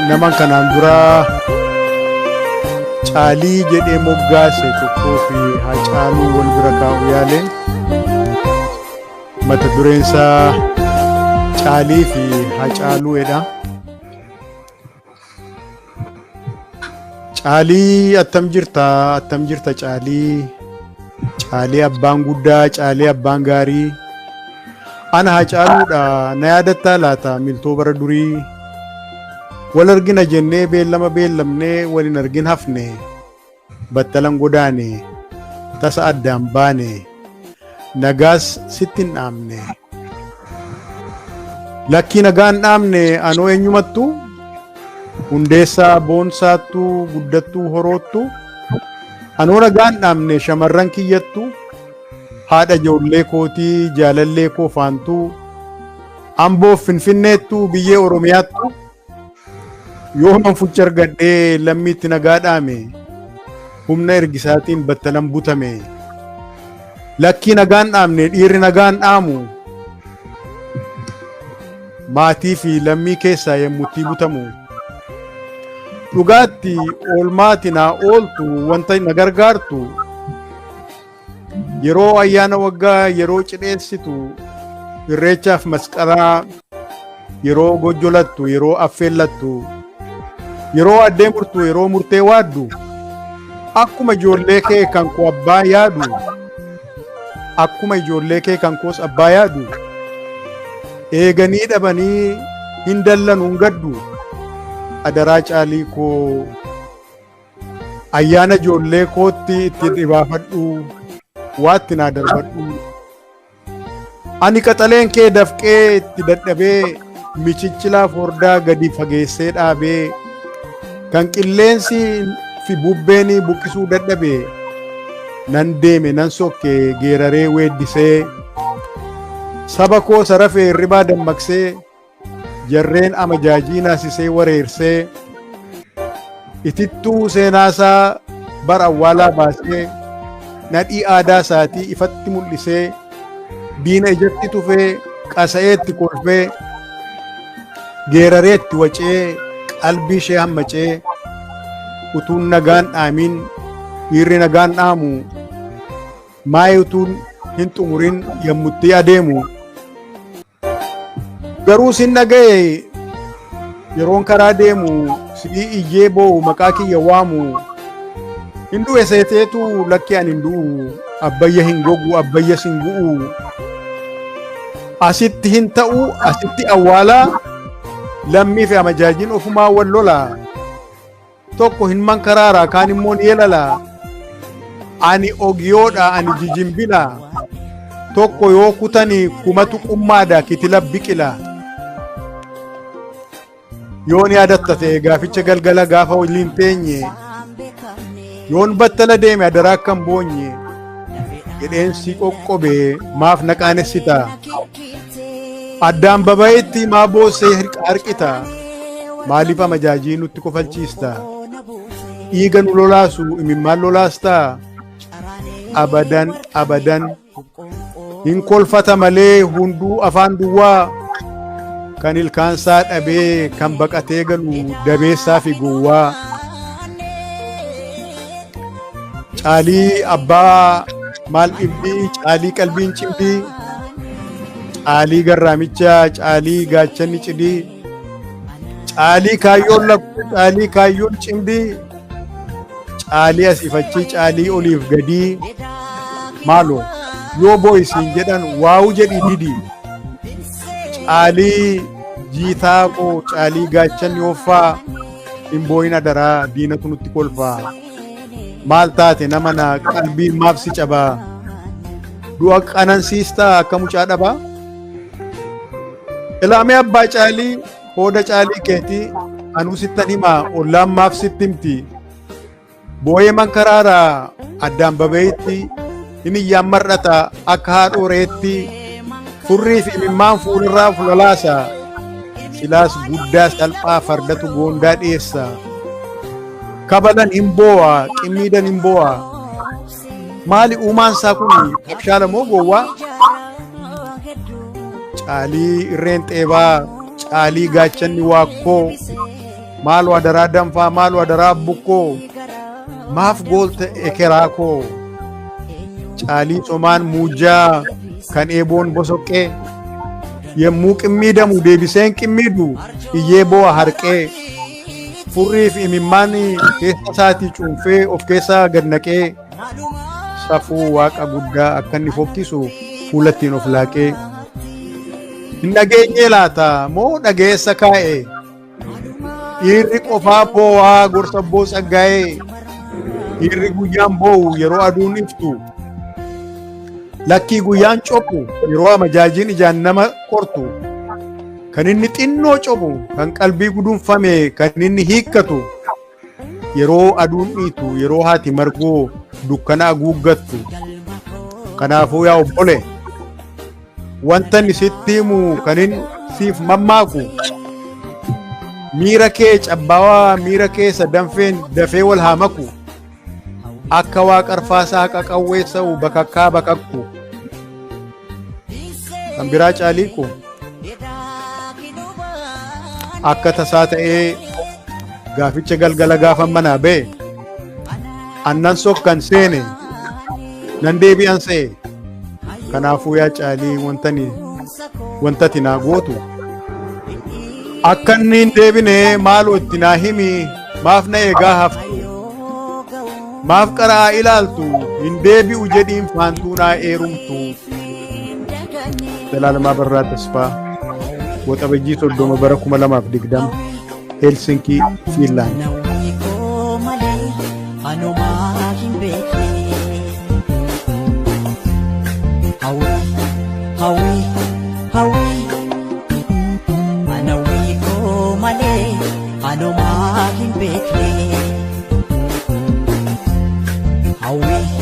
Nama kanaan dura Caalii jedhee moggaase tokkoo fi Hacaaluu wal bira kaa'u yaale. Mata dureen isaa Caalii fi Hacaaluu jedha. Caalii attam jirta, attam jirta Caalii. Caalii abbaan guddaa, Caalii abbaan gaarii. Ana Hacaaluudha, na yaadattaa laata miltoo bara durii. Wal argina jennee beellama beellamnee wal hin argin hafne. Battalan godaane, tasa addaan baane. Nagaas sitti hin dhaamne. Lakkii nagaa hin dhaamne anoo eenyumattu Hundeessaa Boonsaattu Guddattuu Horoottu anoo nagaa hin dhaamne shamarran kiyyattu haadha ijoollee kootii jaalallee koo faantuu Amboof Finfinneettu biyyee Oromiyaattu yooman fucha argadhee lammiitti nagaa dhaame humna ergisaatiin battalan butame. Lakkii nagaan dhaamne dhiirri nagaan dhaamu maatii fi lammii keessaa yemmuttii butamu. Dhugaatti oolmaati naa ooltu wanta na gargaartu yeroo ayyaana waggaa yeroo cidheessitu irreechaaf masqalaa yeroo gojjolattu yeroo affeellattu yeroo addee murtu yeroo murtee waaddu akkuma ijoollee kee kan koo abbaa yaadu akkuma ijoollee kee kan koos abbaa yaadu eeganii dhabanii hin dallanu hin gaddu adaraa Caalii koo ayyaana ijoollee kootti itti dhibaafadhu waatti naa darbadhu. Ani qaxaleen kee dafqee itti dadhabee michichilaa fordaa gadi fageessee dhaabee kan qilleensi fi bubbeen buqqisuu dadhabe nan deeme nan sokke geeraree weeddisee saba koo sarafee hirribaa dammaqsee jarreen amajaajii naasisee wareersee itittuu seenaasaa bar awwaalaa baasee nadhii aadaa isaatii ifatti mul'isee diina ijatti tufee qasa'eetti kolfee geerareetti wacee qalbii ishee hammacee utuun nagaan dhaamin dhiirri nagaan dhaamu maayii utuun hin xumurin yommutti adeemu Garuu sin dhaga'e yeroon karaa deemu si'ii iyyee boo'u maqaa kiyya waamu hin du'e seeteetu lakki ani hin du'u abbayya hin gogu abbayya sin gu'u asitti hin ta'u asitti awwaalaa lammii fi amajaajiin ofumaa wal lola tokko hin mankaraara kaan immoo ni yelala ani ogiyoodha ani jijimbila tokko yoo kutani kumatu qummaadha kitila biqila yoon yaadatta ta'e gaaficha galgala gaafa waliin teenye yoon battala deeme adaraa akkan boonye jedheen si qoqqobe maaf na qaanessita addaan babayetti maa boossee harqita maaliif amajaajii nutti kofalchiista dhiiga nu lolaasu imimmaan lolaasta abadan abadan hin kolfata malee hunduu afaan duwwaa kan ilkaansaa dhabee kan baqatee galu dabeessaa fi gowwaa Caalii abbaa maal dhibdii caalii qalbiin cimdii caalii garraamicha caalii gaachanni cidii caalii kaayyoon lakkuu caalii kaayyoon cimdii caalii asiif achii caalii oliif gadii maaloo yoo boo'i siin jedhan waa'u jedhii didi caalii jiitaa koo caalii gaachanni hoffaa hin boo'in adaraa diinatu nutti kolfaa. Maal taate nama na qalbiin maaf si cabaa? Du'a qanansiistaa akka mucaa dhabaa? Ilaamee abbaa Caalii hooda Caalii keetii anuu sittan himaa ollaan maaf sitti himti? Boo'ee mankaraaraa addaan baba'itti hin iyyaan mar'ata akka haadhoo reetti furrii fi imimmaan fuulirraa fulalaasa silaas guddaa salphaa fardatu goondaa dhiyeessa. Kabalan hin boo'a, qimmiidan hin boo'a. Maali uumaan isaa kun abshaala moo gowwaa? Caalii irreen xeebaa, caalii gaachanni waakkoo. Maaloo adaraa danfaa, maaloo adaraa bukkoo, maaf goolte ekeraa koo? Caalii somaan muujjaa kan eeboon bosoqqee, yemmuu qimmiidamu deebiseen qimmiidu iyyee boo'a harqee, furrii fi imimmaan keessa isaatii cuunfee of keessaa gad naqee, safuu waaqa guddaa akka inni fokkisu fuulattiin of laaqee. Hin dhageenyee laata moo dhageessa kaa'e? Dhiirri qofaa boo'aa gorsa abboo Tsaggaa'ee. Dhiirri guyyaan boo'u yeroo aduun iftu. Lakkii guyyaan cophu yeroo amajaajiin ijaan nama qortu. Kan inni xinnoo cophu, kan qalbii gudunfame, kan inni hiikkatu. Yeroo aduun dhiitu, yeroo haati margoo dukkana haguuggattu. Kanaafuu yaa obbole, wanta inni sitti himu kan inni siif mammaaku, miira kee cabbaawaa, miira keessa danfeen dafee wal haa maku, akka waa qarfaasaa qaqawweessa'u bakakkaa bakakku. Kan biraa caaliiku, akka tasaa ta'ee gaaficha galgala gaafa manaa ba'e annan sokkan seene nan deebi'an se'e. Kanaafuu yaa Caalii, wantani wantati naa gootu akka inni hin deebine maaloo itti naa himi. Maaf na eegaa haftu? Maaf qara'aa ilaaltu? Hin deebi'u jedhiin faantuu naa eerumtu. Zalaalamaa Barraa Tasfaa, Waxabajjii 30 bara 2020, Helsinkii, Fiinlaand. Nawwii koo malee anumaa hin beekne. Hawwii, hawwii, hawwii. Anawwii koo malee anumaa hin beekne. Hawwii.